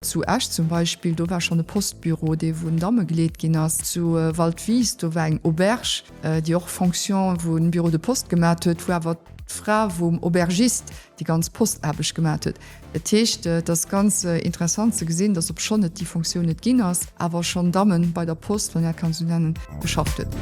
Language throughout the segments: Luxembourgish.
Zu Esch zum Beispill, do war schonn e Postbüro, dee vun Damme geleet ginn ass. Zu Waldwies, do war eng Auberge, déi och Fonction vun Bureau de poste gemat huet, wou awer d'Fra vum Aubergist déi ganz Postaarbecht gemat huet. Dat heescht, et ass ganz interessant ze gesinn, dass obschonn et déi Fonctioun net ginn ass, awer schonn Dammen bei der Post, wann een dat kann esou nennen, geschafft huet.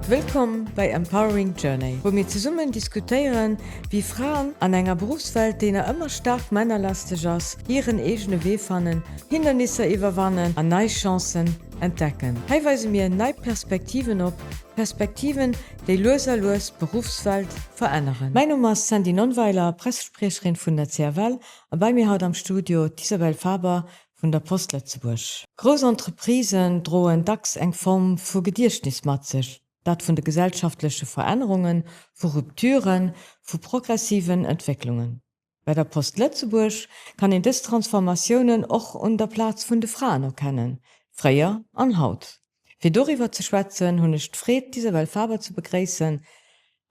Wëllkomm bei Empowering Journey, wou mir zesummen diskutéieren, wéi Fraen an enger Beruffswelt, déi nach ëmmer staark männerlasteg ass, hiren eegene Wee fannen, Hindernisser iwwerwannen an nei Chancen entdecken. Hei weise mir nei Perspektiven op, Perspektiven, déi lues a lues d'Beruffswelt veränneren. Mäin Numm ass Sandy Nonnweiler, Pressespriecherin vun der CFL a bei mir haut am Studio d'Isabelle Faber vun der Post Lëtzebuerg. Grouss Entreprisen droen dacks eng Form vu Gediechtnis mat sech, dat vun de gesellschaftleche Verännerungen, vu Rupturen, vu progressiven Entwécklungen. Bei der Post Lëtzebuerg kann een dës Transformatiounen och un der Plaz vun de Fraen erkennen, fréier an haut. Fir doriwwer ze schwätzen, hunn ech d'Freed d'Isabelle Faber ze begréissen,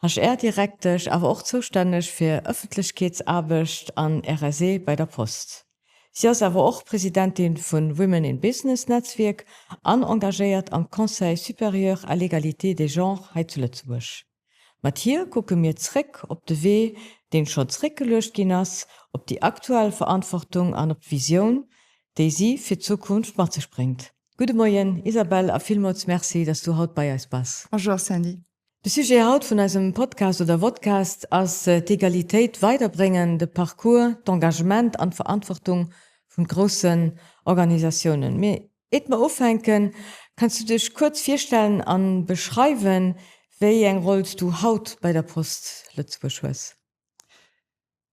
HR-Direktesch, awer och zoustänneg fir Ëffentlechkeetsaarbecht an RSE bei der Post. Si ass awer och Presidentin vun Women in Business Netzwierk an engagéiert am Conseil supérieur à l'égalité des genres hei zu Lëtzebuerg. Mat hir kucke mir zréck op de Wee, deen scho zréckgeluecht ginn ass, op déi aktuell Verantwortung an op d'Visioun, déi si fir d'Zukunft mat sech bréngt. Gudde Moien Isabelle a villmools Merci, dass du haut bei eis bass. Bonjour Sandy. De Sujet haut vun eisem Podcast oder Vodcast ass d'Egalitéit weiderbréngen, de Parcours, d'Engagement an d'Verantwortung vun groussen Organisatiounen. Mir Iert mer ufänken, kanns du dech kuerz virstellen an beschreiwen, wéi eng Roll s du haut bei der Post Lëtzebuerg hues?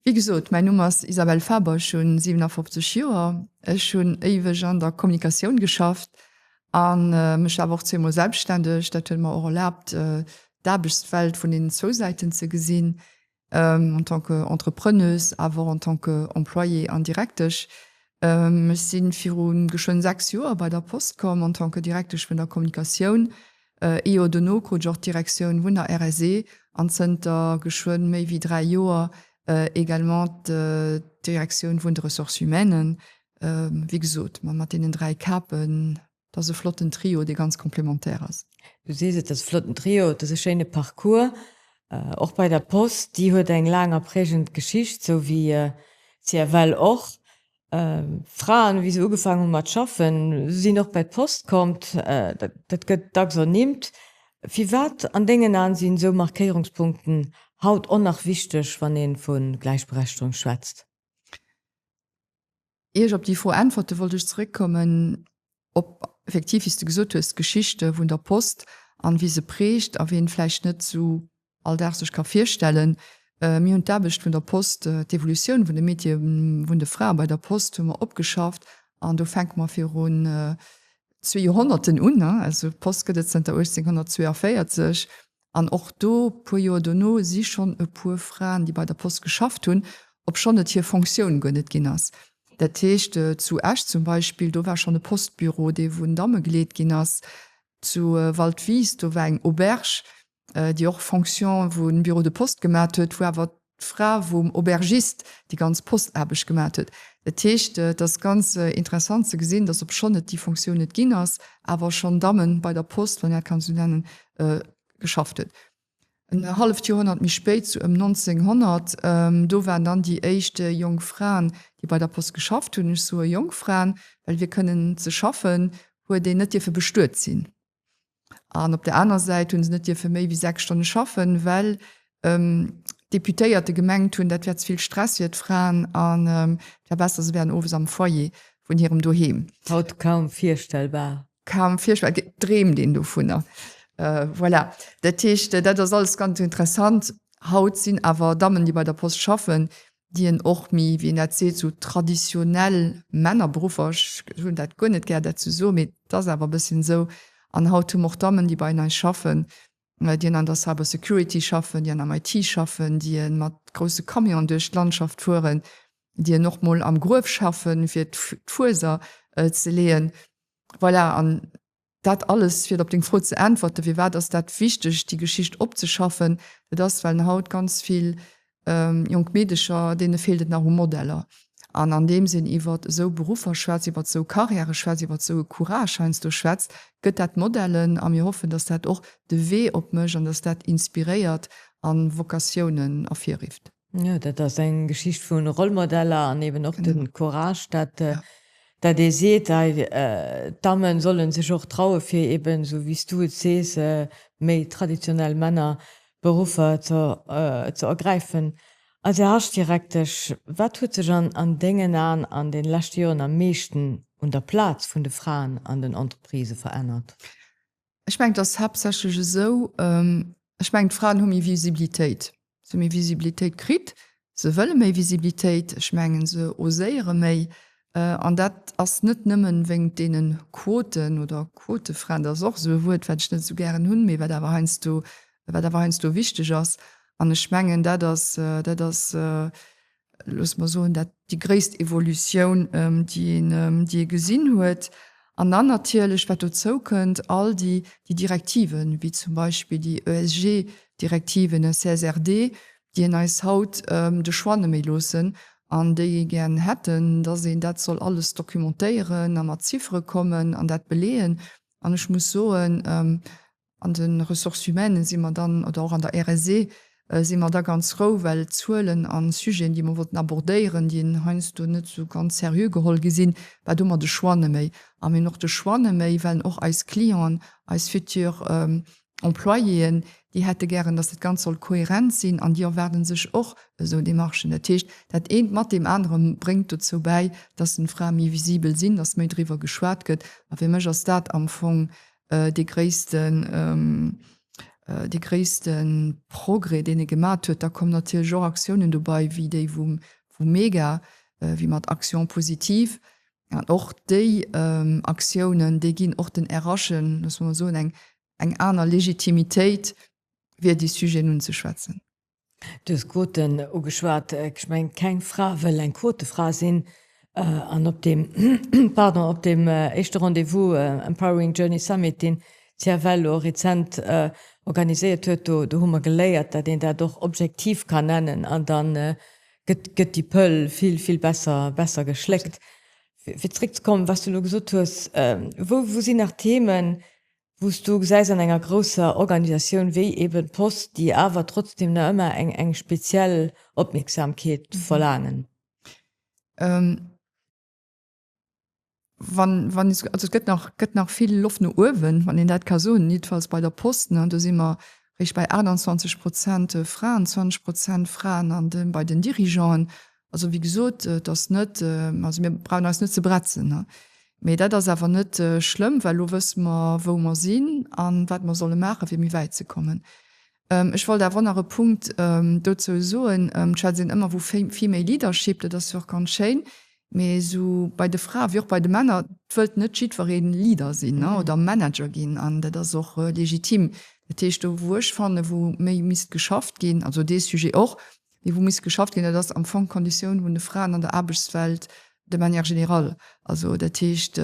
Wéi gesot, mäin Numm ass Isabelle Faber, ech hunn 57 Joer. Ech hunn éiweg an der Kommunikatioun geschafft a mech awer och zweemol selbstständeg. Dat huet mer och erlaabt, d'Aarbechtswelt vun deenen zwou Säiten ze gesinn. en tant que Entrepreneuse, awer och en tant que Employée an Direktesch. Ech si viru geschwënn 6 Joer bei der Post komm en tant que Direktesch vun der Kommunikatioun. Ee Joer dono krut ech och d'Direktioun vun der RSE an zënter geschwënn méi wéi 3 Joer également d'Direktioun vun de Ressources humaines. Wéi gesot, mat deenen 3 Kapen Dat ass e flotten Trio, dee ganz complémentaire ass. Du sees et, et ass e flotten Trio, et ass e schéine Parcours. Och bei der Post, déi huet eng laang a prägend Geschicht, sou wéi d'CFL och. Fraen, wéi se ugefaangen hu mat schaffen, sinn och bei d'Post komm. Dat gëtt dacks ernimmt. Firwat an dengen Aen sinn esou Markéierungspunkten haut och nach wichteg, wann ee vu Gläichberechtegung schwätzt? Ier ech op déi Fro äntwerte wollt ech zeréckkommen op effektiv, wéi s de gesot hues, d'Geschichte vun der Post an wéi se prägt a ween vläicht net sou all Dag sech ka virstellen. Mir hunn d'Aarbecht vun der Post, d'Evolutioun vun de Métiere vun de Frae bei der Post hu mer opgeschafft an do fänke mer virun zwee Joerhonnerten un. Also d'Post gëtt et zënter 1842 An och do, puer Joer dono, si schonn e puer Fraen, déi bei der Post geschafft hunn, obschonn et hir Fonctioun guer net ginn ass. Dat heescht, zu Esch zum Beispill, do war schonn e Postbüro, dee vun Damme geleet ginn ass. Zu Waldwies, do war eng Auberge, déi och Fonction vu Bureau de poste gemat huet, wou awer d'Fra vum Aubergist déi ganz Postaarbecht gemat huet. Dat heescht, et ass ganz interessant ze gesinn, datt obschonn et déi Fonctioun net ginn ass, awer schonn Dammen bei der Post, wann een dat kann esou nennen, geschafft huet. En halleft Joerhonnert méi spéit, sou ëm 1900, do waren dann déi éischt jonk Fraen, déi bei der Post geschafft hunn. Ech soe jonk Fraen, well fir kënnen ze schaffen, huet een net dierfe bestuet sinn. An op der aner Säit hu se net dierfe méi wéi 6 Stonne schaffen, well d'Deputéierte gemengt hunn, dat wär ze vill Stress fir d'Fraen an et wär besser, se wären owes am Foyer vun hirem Doheem. Haut kaum virstellbar. Kaum virstellbar, et dreemt een dovunner. Voilà, dat heescht, dat ass alles ganz interessant. Haut sinn awer Dammen, déi bei der Post schaffen, déi en och méi, wéi een dat seet, sou traditionell Männerberuffer, ech hunn dat guer net gär, dat ze soen, mee et ass awer e bësschen esou, an haut hu mer och Dammen, déi bei eis schaffen, déi en an der Cybersecurity schaffen, déi an am IT schaffen, déi en mat grousse Camionen duerch d'Landschaft fueren, déi en och mol am Gruef schaffen, fir d'Fueser ze leeën. Voilà, an Dat alles, fir op deng Fro ze äntwerten, Firwat ass dat wichteg, déi Geschicht opzeschaffen? Dat ass, well haut ganz vill jonk Meedecher, deene feelt et nach u Modeller. An andeems een iwwer esou Beruffer schwätzt, iwwer esou Carrièrë schwätzt, iwwer esou e Courage heiansdo schwätzt, gëtt dat Modellen a mir hoffen, dass dat och de Wee opmécht an dass dat inspiréiert a Vokatiounen ervirrifft. Jo, dat ass eng Geschicht vu Rollmodeller an eben och de Courage, dat dat ee seet, hei d'Damme solle sech och traue fir eben, esou wéi s du et sees, méi traditionell Männerberuffer ze ergräifen. Als RH-Direktesch, wat huet sech an an dengen Aen an de leschte Joren am meeschten un der Plaz vun de Fraen an den Entreprisë verännert? Ech mengen, et ass haaptsächlech esou, ech mengen, d'Fraen hu méi Visibilitéit. Se hu méi Visibilitéit kritt, se wëlle méi Visibilitéit, ech mengen, se oséiere méi. An dat ass net nëmmen wéingt deene Quoten oder Quotefraen, dat ass och esou e Wuert, wat ech net esou gären hunn, mee wat awer heiansdo wat awer heiansdo wichteg ass. An ech mengen, dat ass, dat ass, loosse mer soen, dat déi gréisst Evolutioun, déi een, déi ee gesinn huet. An dann natierlech, wat dozou kënnt, all déi, déi Direktiven, wéi zum Beispill déi ESG-Direktiven, CSRD, déi een eis haut de Choix net méi loossen an déi ee gären hätten, dass een dat soll alles documentéieren a mat Ziffere kommen an dat beleeën. An ech muss soen, An de Ressources humaines si mer dann, oder och an der RSE, si mer da ganz frou, well Zuelen a Sujeten, déi mer wollten abordéieren, déi heiansdo net esou ganz seriö geholl gi sinn, well do hu mer de Choix net méi. A mir hunn och de Choix net méi, well och eis Clienten, eis futur Employéen, déi hätte gären, dass dat Ganzt soll kohärent sinn an déi erwaarde sech och esou Démarchen. Dat heescht, dat eent mat deem anere bréngt dozou bäi, dass den Frae méi visibel sinn, dass méi driwwer geschwat gëtt. A fir mech ass dat am Fong dee gréissten, dee gréisste Progrès, deen e gemat huet. Da kommen natierlech och Aktiounen dobei wéi déi vum, vum Mega, wéi mat Action positive. An och déi Aktiounen, déi ginn och den RHen, loosse mer mol soen, eng, eng aner Legitimitéit, fir déi Sujeten unzeschwätzen. Du hues Quoten ugeschwat. Ech mengen, keng Fra wëll eng Quotefra sinn. An op deem, pardon, op deem éischte Rendez-vous Empowering Journey Summit, deen d'CFL elo rezent organiséiert huet, do, do hu mer geléiert, datt een dat och objektiv kann nennen an da gëtt, gëtt déi Pëll vill, vill besser, besser geschléckt. Fir zréckzekommen, wat s du elo gesot hues, wou, wou sinn nach Themen, wou s du gesäis an enger grousser Organisatioun wéi eben d'Post, déi awer trotzdem nach ëmmer eng eng speziell Opmierksamkeet verlaangen? Wann, wann, also et gëtt nach, gëtt nach vill Loft no uewen, wann een dat ka soen, jiddefalls bei der Post, ne, do si mer réischt bei 28 Prozent Fraen, 20 Prozent Fraen an de, bei den Dirigeanten. Also wéi gesot, et ass net, also mir brauchen eis net ze bretzen. Mee dat ass awer net schlëmm, well elo wësse mer, wou mer sinn a wat mer solle maachen, fir méi wäit ze kommen. Ech wollt awer och nach e Punkt dozou soen. Et schwätzt een ëmmer vu Female Leadership, dat ass jo och ganz schéin, mee esou bei de Frae wéi och bei de Männer, et wëllt net jiddweree Leader sinn oder Manager ginn an dat ass och legitim. Dat heescht, do wou ech fannen, wou méi misst geschafft ginn, also dee Sujet och, Mee wou muss geschafft ginn, dat ass am Fong d'Konditioun vun de Fraen an der Aarbechtswelt de manière générale. Also dat heescht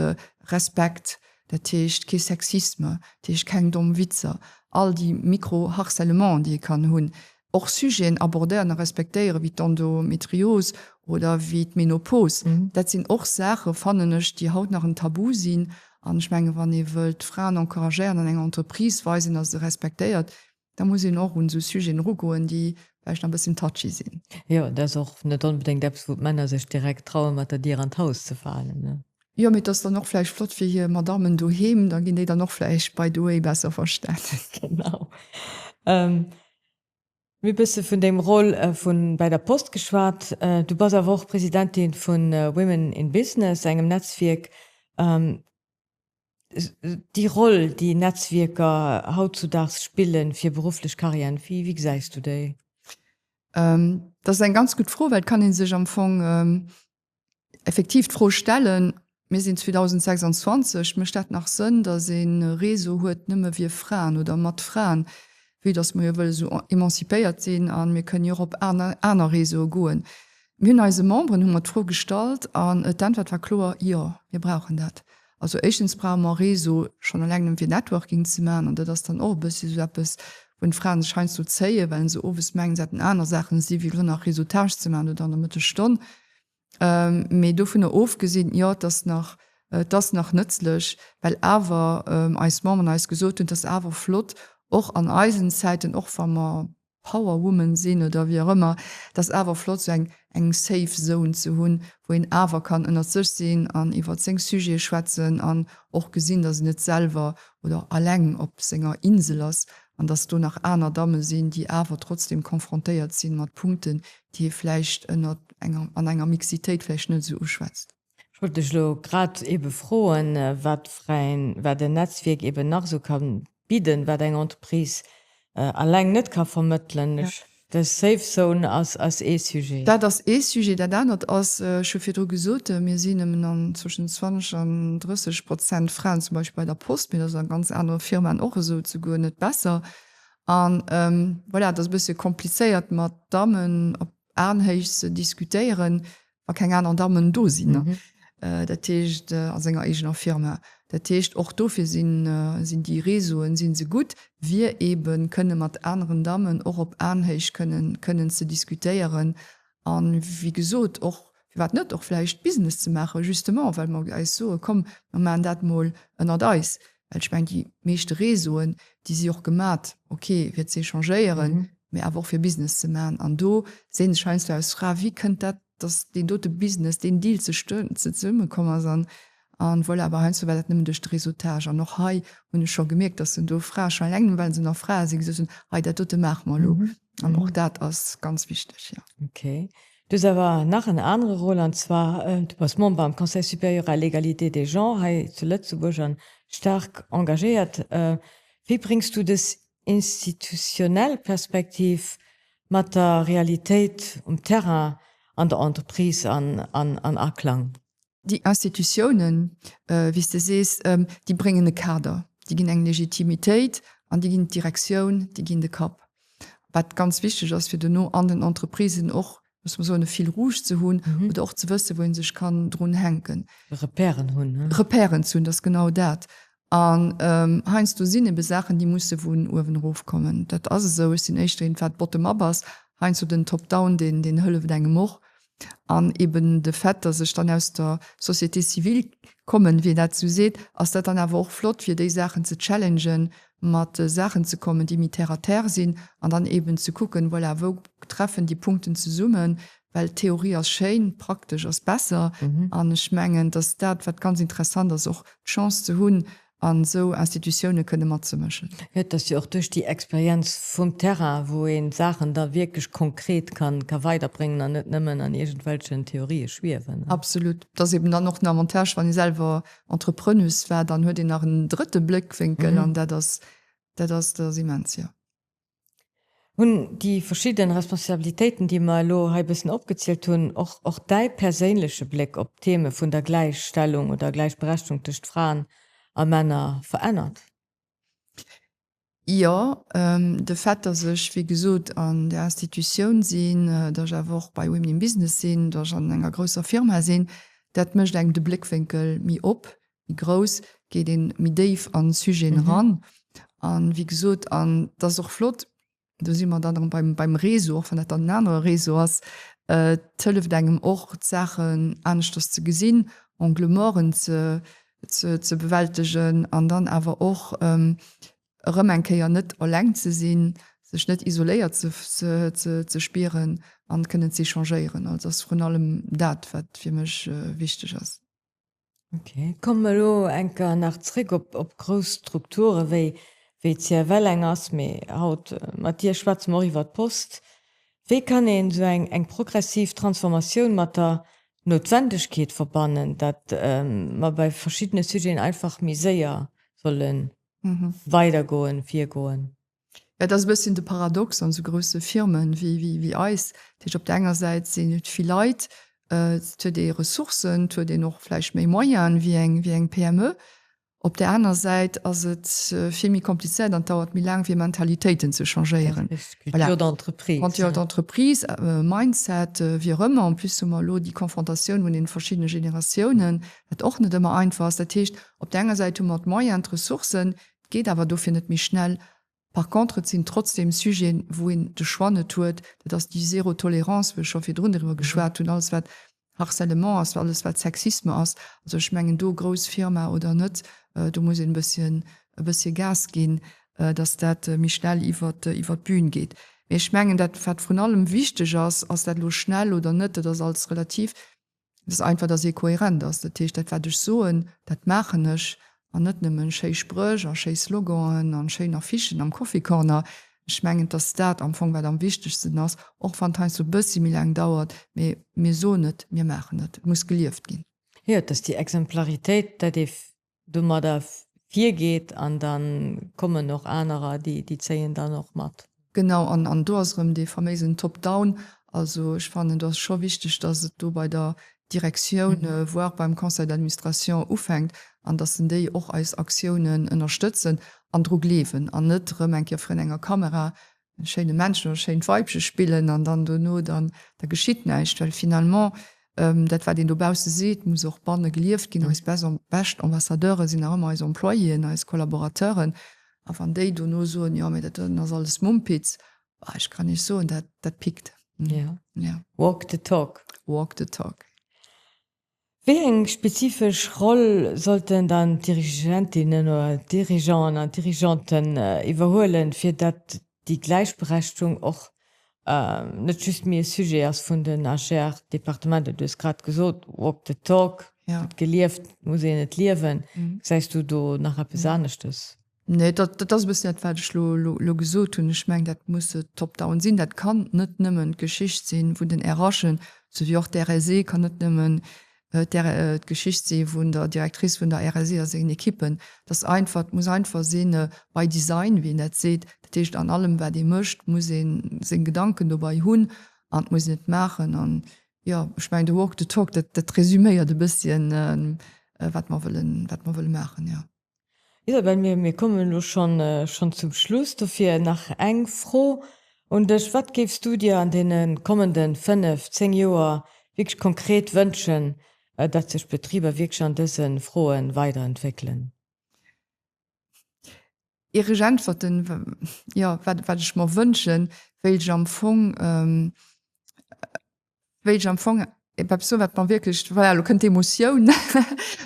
Respekt, dat heescht kee Sexisme, dat heescht keng domm Witzer, all déi Micro-Harcèlementen, déi ee kann hunn, och Sujeten abordéieren a respektéieren, wéi d'Endometriose oder wéi d'Menopause. Dat sinn och Saache, fannen ech, déi haut nach en Tabu sinn. An ech mengen, wann ee wëllt d'Fraen encouragéieren an enger Entreprise weisen, datt se respektéiert, Da muss een och un esou Sujeten erugoen, déi vläicht nach e bësschen touchy sinn. Jo, dat ass och net onbedéngt eppes, wou d'Männer sech direkt trauen, mat der Dier an d'Haus ze falen, ne? Jo, mee et ass dann och vläicht flott fir hir Madammen doheem, da ginn déi dann och vläicht by the way besser verstanen. Genau. Mir hu bësse vun dengem Rôle vu bei der Post geschwat. Du bass awer och Presidentin vu Women in Business, engem Netzwierk, Déi Roll, déi Netzwierker hautzudaags spillen fir berufflech Karriären, wéi wéi gesäis du déi? Dat ass eng ganz gutt Fro, well et kann ee sech am Fong effektiv d'Fro stellen, mir sinn 2026, mécht dat nach Sënn, datt ee Réseau huet nëmme fir Fraen oder mat Fraen, vue datt mer jo wëlle sou emancipéiert sinn a mir kënnen jo och op aner aner Réseaue goen. Mir hunn eise Memberen hu mer d'Fro gestallt an d'Äntwert war kloer, Jo, mir brauchen dat. Also éischtens brauche mer Réseau schonn eleng nëmme fir Networking ze maachen an dat ass dann och e bëssi esou eppes, wou d'Fraen sech heiansdo zéien, well se owes mengen, se hätten aner Saachen ze di wéi elo nach Réseautage ze maachen oder an der Mëttesstonn. Mee dovunner ofgesinn, jo, et ass nach, et ass nach nëtzlech, well awer eis Memberen eis gesot hunn, et ass awer flott, och an eisen Zäiten, och wa mer Power Woman sinn oder wéi och ëmmer, et ass awer flott sou eng eng safe zone ze hunn, wou een awer kann ënnert sech sinn an iwwert seng Sujete schwätzen an och gesinn, datt een net selwer oder alleng op senger Insel ass an datt do nach aner Damme sinn, déi awer trotzdem confrontéiert sinn mat Punkten, déi ee vläicht ënnert enger an enger Mixitéit vläicht net esou uschwätzt. Ech wollt dech elo grad ebe froen, wat fir wat en Netzwierk eben nach esou ka bidden, wat eng Entreprise alleng net ka vermëttelen. Ech, de Safe Zone ass ass ee Sujet. Dat ass ee Sujet. Dat anert ass, ech hu virdru gesot, mir sinn nëmmen an zwëschen 20 an 30 Prozent Fraen zum Beispill bei der Post, mee dat ass a ganz anere Firmaen och esou, souguer net besser. An voilà, et ass e bësse komplizéiert mat Dammen op Aenhéicht ze diskutéieren, wa keng aner Dammen do sinn, dat heescht a senger eegener Firma. Dat heescht, och dofir sinn, sinn déi Réseauen, si se gutt, fir eebe kënne mat aneren Dammen och op Aenhéicht kënnen, kënnen ze diskutéieren a wéi gesot och, firwat net, och vläicht Business ze maachen, justement well mer eis soe komm, mer maachen dat mol ënnert eis. Well ech mengen, déi meeschte Réseauen, déi si och gemat, ok, fir ze échangéieren, mee awer och fir Business ze maachen. An do seet sech heiansdo eis Fra, wéi kënnt dat, datt deen dote Business, deen Deal zesummekomm ass? An, an voilà, awer heiansdo war dat nëmmen duerch de Réseautage. An och hei hunn ech scho gemierkt, datt en do Frae scho eleng, well se nach Frae sinn, gesot hunn, hei dat dote maache mer elo. An och dat ass ganz wichteg, jo. Ok. Du hues awer nach en anere Rôle, an zwar, du bass Member am Conseil supérieur à l'égalité des genres hei zu Lëtzebuerg an staark engagéiert. Wéi bréngs du dës institutionell Perspektiv mat der Realitéit um Terrain an der Entreprise an Aklang? Déi Institutiounen, wéi s de sees, déi bréngen e Kader, déi ginn eng Legitimitéit an déi ginn d'Direktioun, déi ginn de Kapp. Wat ganz wichteg ass, fir dono an den Entreprisen och, muss mer soen, e Fil rouge ze hunn oder och ze wëssen, wou ee sech kann drun hänken. Repèren hunn, ne? Repèren ze hunn, dat ass genau dat. An heiansdo sinn ebe Saachen, déi musse vun uewen erof kommen. Dat ass esou. Ech sinn éischter een, wat bottom-up ass. Heiansdo den Top-down, deen, deen hëlleft engem och. An eben de Fait, dass ech dann aus der Société civile kommen, wéi een dat esou seet, ass dat dann awer och flott, fir déi Saachen ze challengen, mat Saachen ze kommen, déi méi terre à terre sinn an dann eben ze kucken, voilà, wou treffen déi Punkten zesummen, well d'Theorie ass schéin, praktesch ass besser. An ech mengen, dass dat, wat ganz interessant ass, och d'Chance ze hunn, an esou Institutioune kënne matzemëschen. Jo, et ass jo och duerch déi Experienz vum Terrain, wou een d'Saachen da wierklech konkret ka weiderbréngen an net nëmmen an iergendwelchen Theorië schwiewen. Absolut. Et ass eben dann och den Avantage, wann ee selwer Entrepreneuse war, dann huet een nach en drëtte Bléckwénkel an dat ass, dat ass, dat ass immens, jo. Hunn déi verschidden Responsabilitéiten, déi mer elo hei e bëssen opgezielt hunn, och och däi perséinleche Bléck op d'Theme vun der Gläichstellung oder Gläichberechtigung tëscht Fraen a Männer verännert? Jo, de Fait, dass ech, wéi gesot, an där Institutioun sinn, dass ech awer och bei Women in Business sinn, dass ech an enger grousser Firma sinn, dat mécht engem de Bléckwénkel méi op, méi grouss, geet een méi déif an Sujeten eran. An wéi gesot, an dat ass och flott, do si mer dann erëm beim, beim Réseau, och wann dat dann en anere Réseau ass, et hëlleft engem och d'Saachen aneschters ze gesinn, Angle morten ze, ze, ze bewältegen an dann awer och erëm eng Kéier net eleng ze sinn, sech net isoléiert ze, ze, ze spieren an kënnen z'échangéieren. Also ass vrun allem dat, wat fir mech wichteg ass. Ok, komme mer elo eng Kéier nach zréck op op grouss Strukture wéi wéi d'CFL eng ass, mee haut mat dir schwätze mer och iwwer d'Post. Wéi kann een esou eng eng progressiv Transformatioun mat der Noutwendegkeet verbannen, dat mer bei verschiddene Sujeten einfach méi séier solle weidergoen, virgoen? Et ass e bësschen de Paradox an esou grousse Firmen wéi eis. Dat heescht, op der enger Säit sinn et vill Leit, et huet ee Ressourcen, et huet een och vläicht méi Moyenen wéi eng, wéi eng PME. Op där aner Säit ass et vill méi komplizéiert an et dauert méi laang fir Mentalitéiten ze changéieren. Culture d'entreprise. Culture d'entreprise, Mindset, wéi och ëmmer. En plus hu mer elo déi Confrontatioun vun den verschiddene Generatiounen, wat och net ëmmer einfach ass. Dat heescht, op där enger Säit hu mer d'Moyenen, d'Ressourcen, Et geet awer dofir net méi schnell. Par contre, et sinn trotzdem Sujeten, wou een de Choix net huet. Dat ass déi Zéro Tolérance, wou ech scho virdrun driwwer geschwat hunn, alles wat. Harcèlement ass, alles wat Sexisme ass. Also ech mengen do, grouss Firma oder net, do muss een e bësschen, e bëssche Gas ginn, dass dat méi schnell iwwert, iwwert d'Bühn geet. Mee ech mengen dat wat vrun allem wichteg ass, ass dat elo schnell oder net, dat ass alles relativ, Et ass einfach, dass ee kohärent ass. Dat heescht, dat wat ech soen, dat maachen ech an net nëmmen schéi Spréch a schéi Sloganen an schéin Affichen am Coffee Corner. Ech mengen, dass dat am Fong wat am wichtegsten ass, och wann et heiansdo e bëssi méi laang dauert, mee mir soen et, mir maachen et. Et muss gelieft ginn. Jo, et ass déi Exemplaritéit, dat ee domadder virgeet an da kommen och anerer, déi zéien dann och mat. Genau, an an do ass erëm dee faméisen Top-down. Also ech fannen, do ass scho wichteg, dass et do bei der Direktioun, voire beim Conseil d'administration ufänkt an dass en déi och eis Aktiounen ënnerstëtzen an dru gleewen an net erëm eng Kéier virun enger Kamera e schéine Männchen oder e schéint Weibche spillen an dann dono dann da geschitt näischt, well finalement dat wat een dobausse seet, muss och banne gelieft ginn. Eis bescht Ambassadeure sinn nach ëmmer eis Employéen, eis Collaborateuren a wann déi dono soen, jo mee dat doten ass alles Mumpitz, bah ech kann Iech soen, dat dat pickt. Jo. Walk the talk. Walk the talk. Wéi eng spezifesch Roll sollten dann d'Dirigentinnen oder d'Dirigeanten an d'Dirigeanten iwwerhuelen, fir datt déi Gläichberechtung och net just méi e Sujet ass vun den HR-Departementer? Du hues grad gesot, walk the talk, gëtt gelieft, muss een et liewen. Gesäis du do nach eppes aneschtes? Nee, dat, dat ass e bëssen dat, wat ech elo, elo gesot hunn. Ech mengen, dat muss top-down sinn. Dat kann net nëmmen d'Geschicht si vun den RHen, sou wéi och d'RSE kann net nëmmen d'Geschicht si vun der Directrice vun der RSE a sengen Ekippen. Dat ass einfach, et muss einfach sinn by design, wéi een dat seet. Dat heescht, an allem, wat ee mécht, muss ee seng Gedanken dobei hunn an et muss een et maachen. An jo, ech mengen, de Walk the talk, dat, dat resüméiert e bësschen, wat mer wëllen, wat mer wëlle maachen, jo. Isabelle, mir, mir kommen elo schonn, schonn zum Schluss. Dofir nach eng Fro un dech, Wat géifs du dir an deene kommende 5, 10 Joer wierklech konkret wënschen, datt sech d'Betriber wierklech an dëse Froe weiderentwéckelen? Ier ech äntwerten, jo, wat, wat ech mer wënschen, wéilt ech am Fong, wéilt ech am Fong eppes soen, wat mer wierklech, voilà, elo kënnt d'Emotioun,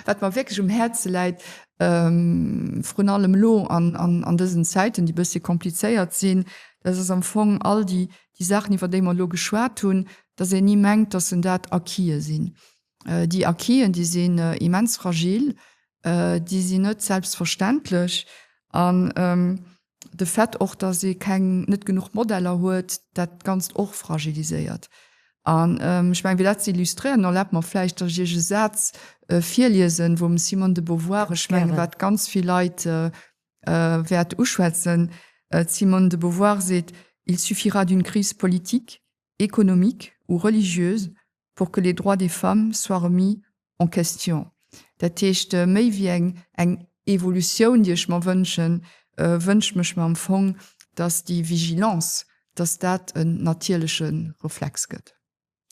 wat mer wierklech um Häerze läit, vrun allem elo an, an, an dësen Zäiten, déi e bëssche komplizéiert sinn, dat ass am Fong all déi, déi Saachen, iwwer déi mer elo geschwat hunn, dass een ni mengt, dass en dat Acquisen sinn. Déi Acquisen, déi sinn immens fragil, déi sinn net selbstverständlech an de Fait och, datt ee keng, net genuch Modeller huet, dat Ganzt och fragiliséiert. An ech mengen, fir dat ze illustréieren, erlaabt mer vläicht, datt ech Iech e Saz virliesen, vum Simone de Beauvoir, ech mengen, wat ganz vill Leit wäert uschwätzen. D'Simone de Beauvoir seet, Il suffira d'une crise politique, économique ou religieuse pour que les droits des femmes soient remis en question. Dat heescht, méi wéi eng eng Evolutioun, déi ech mer wënschen, wënschen ech mer am Fong, dass déi Vigilance, dass dat en natierleche Reflex gëtt.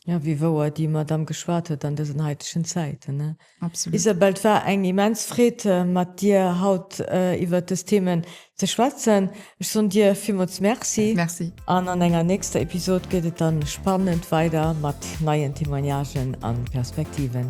Jo, wéi wouer déi Madame geschwat huet an dësen haitegen Zäiten, ne? Absolut. Isabelle, et war eng immens Freed, mat dir haut iwwert dës Themen ze schwätzen. Ech soen dir villmools Merci. Merci. An an enger nächster Episod geet et dann spannend weider mat neien Témoignagen an Perspektiven.